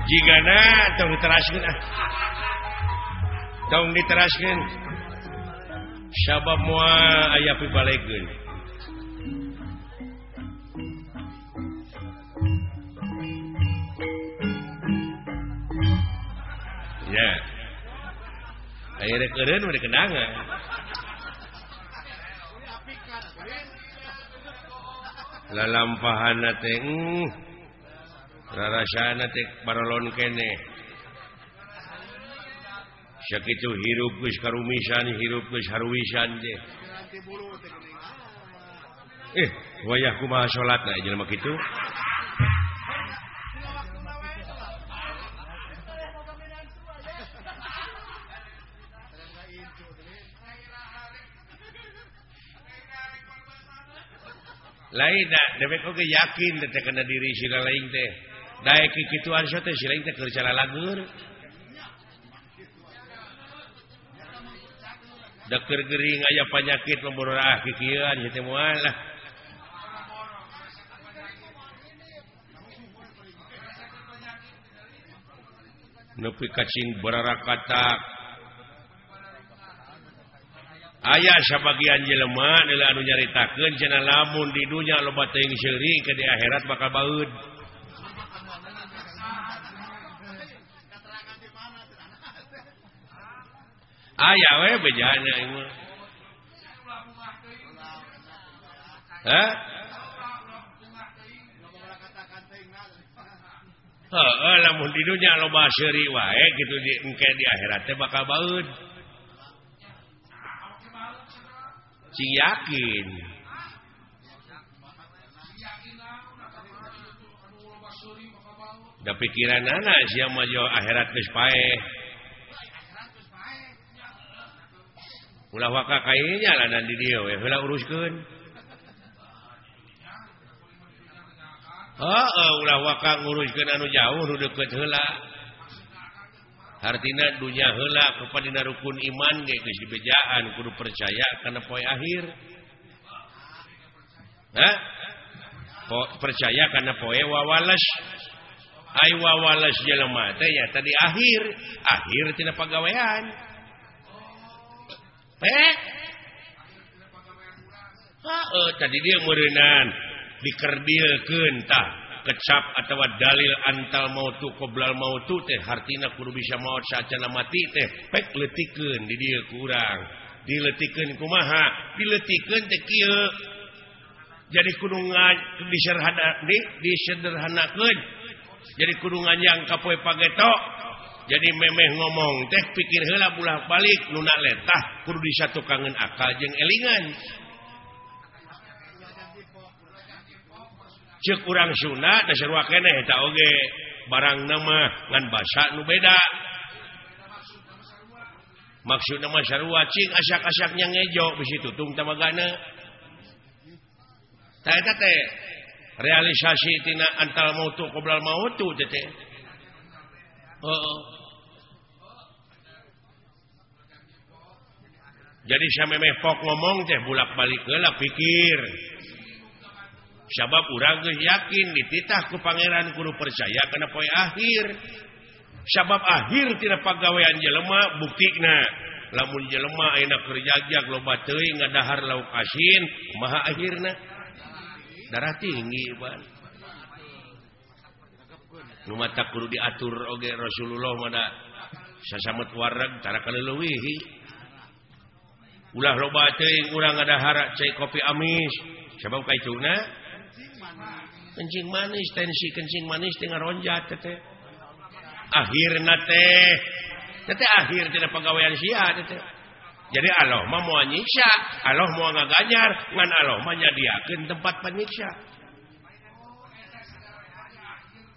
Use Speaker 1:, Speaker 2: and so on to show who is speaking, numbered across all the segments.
Speaker 1: Jigana tong diteraskeun ah. Tong diteraskeun. Sabab moal aya pibalegeun. Ya. Aya rek eureun mah dikenangan. Lalampahanna teh rarasana teh barolon keneh. Sakitu hirup geus karumisan, hirup geus haruwisan teh. Wayah kumaha salatna jelema kitu? Lain da dewek oge yakin teh kana diri sila lain teh. Daek kikituan so teh sila teh keur calalagur. Da keur gering aya panyakit lembur ah kikieuan ieu teh moal lah. Nepi ka cing bararakatak. Aya sabagian jelema deuleu anu nyaritakeun cenah lamun di dunya loba teuing seuri ke di akhirat bakal baeud. Aya we bejana ieu mah. Hah? Heeh, lamun di dunya loba seuri wae kitu di engke di akhirat teh bakal baeud. Cing yakin. Da pikiranana sia mah jo akhirat geus paeh. Ulah waka kainya lanan di dieu we heula uruskeun. Heeh, ulah waka nguruskeun anu jauh nu deukeut heula. Hartina dunya heula kepada rukun iman ge geus dibejaan kudu percaya kana poe akhir. Hah? Percaya kana poe wawales. Ai wawales jelema teh nya tadi akhir, akhir tina pagawean. Pek. Heeh, tadi dia meureunan dikerdilkeun tah. Kecap atau dalil antal mautu qoblal mautu teh hartina kudu bisa maot saacana mati teh pek leutikeun di dieu ku urang dileutikeun kumaha dileutikeun teh kieu jadi kudu disederhanakeun jadi kudu nganjang ka poe pageto jadi memeh ngomong teh pikir heula bulah balik nu na letah kudu disatukangeun akal jeung elingan. Cek urang Sunda da sarua keneh eta oge barang nama ngan basa nu beda. Maksudna mah sarua cing asak-asaknya ngejo bisi tutung tamagana. Tah eta teh realisasi tina antal mautu qoblal mautu teh teh. Heeh. Jadi samemeh pok ngomong teh bulak-balik heula pikir. Sabab urang geus yakin dititah ku pangeran kudu percaya kana poe akhir. Sabab akhir tina pagawean jelema buktina lamun jelema ayeuna keur jagjag loba teuing ngadahar lauk asin kumaha akhirna? Darah tinggi ban. Nu mata kudu diatur oge Rasulullah mah da sasamet wareg tara kaleuweuhi. Ulah loba teuing urang ngadahar cai kopi amis sabab kaituna Kencing manis tensi kencing manis teh ngaronjat teh. Akhirna teh teh akhir tina pagawean sia teh. Jadi Allah mah moal nyiksa, Allah moal ngaganjar, ngan Allah mah nyadiakeun tempat panyiksa.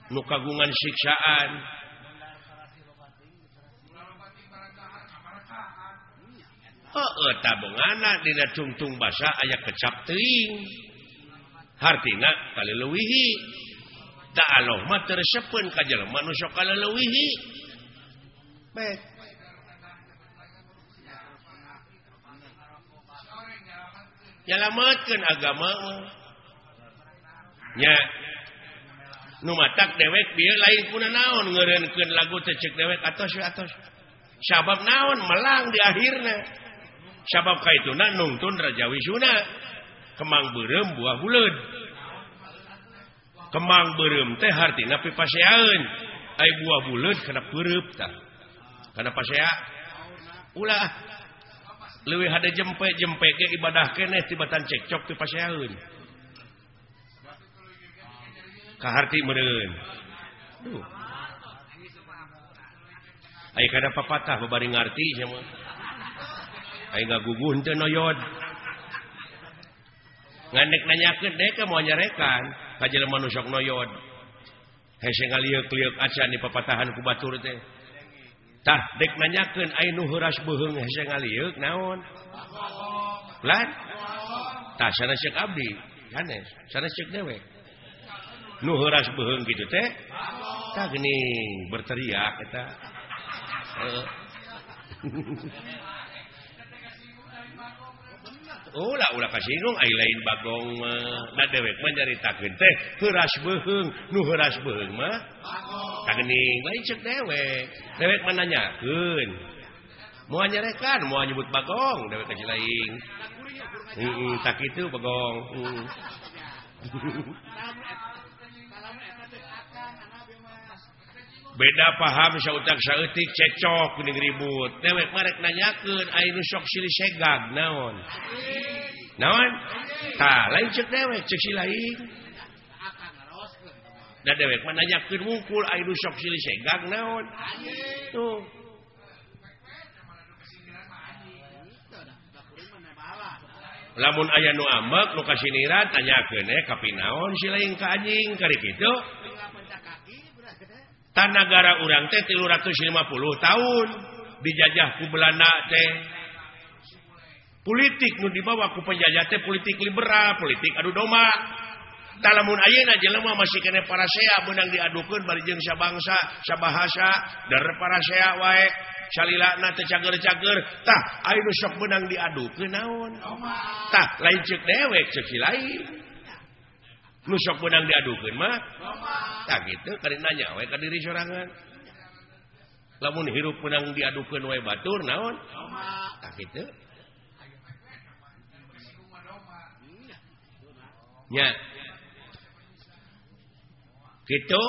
Speaker 1: Nu kagungan siksaan. Heueuh tabungana dina tungtung basa aya kecap teuing. Hartina kaleuwihi. Da Allah mah teu resepeun ka jelema nu sok kaleuwihi. Baik. Nyalametkeun agama mah. Nya nu matak dewek bieu lain kuna naon ngeureunkeun lagu teh ceuk dewek atos we atos. Sabab naon melang di akhirna. Sabab kaituna nungtun Raja Wisuna. Kemang beureum buah buleud. Kemang beureum teh hartina pipaseaeun. Ai buah buleud kana peureup tah. Kana pasea ulah leuwih hade jempe-jempe ge ibadah keneh tibatan cekcok pipaseaeun. Kaharti meureun. Duh. Ai kada papatah babari ngarti sia mah. Ai ngaguguh teu noyod. Ngandek nanyakeun dek moal nyarekan ka jelema nu sok noyod. Hese ngalieuk-lieuk acan di papatahan ku batur teh. Tah dek nanyakeun ai nu heuras beuheung hese ngalieuk naon? Lan? Tah sanes ceuk abdi, sanes, sanes ceuk dewek. Nu heuras beuheung kitu teh tah geuning berteriak eta. Ulah ulah kasinggung ai lain bagong mah. Da dewek mah nyaritakeun teh heuras beuheung, nu heuras beuheung mah tah geuning lain ceuk dewek. Dewek mah nanyakeun. Moal nyarekan, moal nyebut bagong, dewek ka lain. Heeh, tak kitu bagong. Beda paham sautak saeutik cecok geuning ribut. Dewek mah rek nanyakeun ai nu sok silih segag naon. Naon? Tah lain ceuk dewek ceuk si lain. Da dewek mah nanyakeun wungkul ai nu sok silih segag naon. Tuh. Lamun aya nu ambek nu kasiniran tanyakeun kapinaon si lain ka anjing kari kitu. Tanagara urang teh 350 tahun dijajah ku Belanda teh. Politik nu dibawa ku penjajah teh politik liberal, politik adu domba. Tah lamun ayeuna jelema masih keneh parasea beunang diadukeun bari jeung sabangsa, sabahasa, der parasea wae. Salilana teh cager-cager. Tah aya nu sok beunang diadukeun naon? Tah lain ceuk dewek ceuk si lain. Nu sok beunang diadukeun mah tah kitu kari nanya we ka diri sorangan. Lamun hirup beunang diadukeun wae batur naon? Tah kitu. Nya. Kitu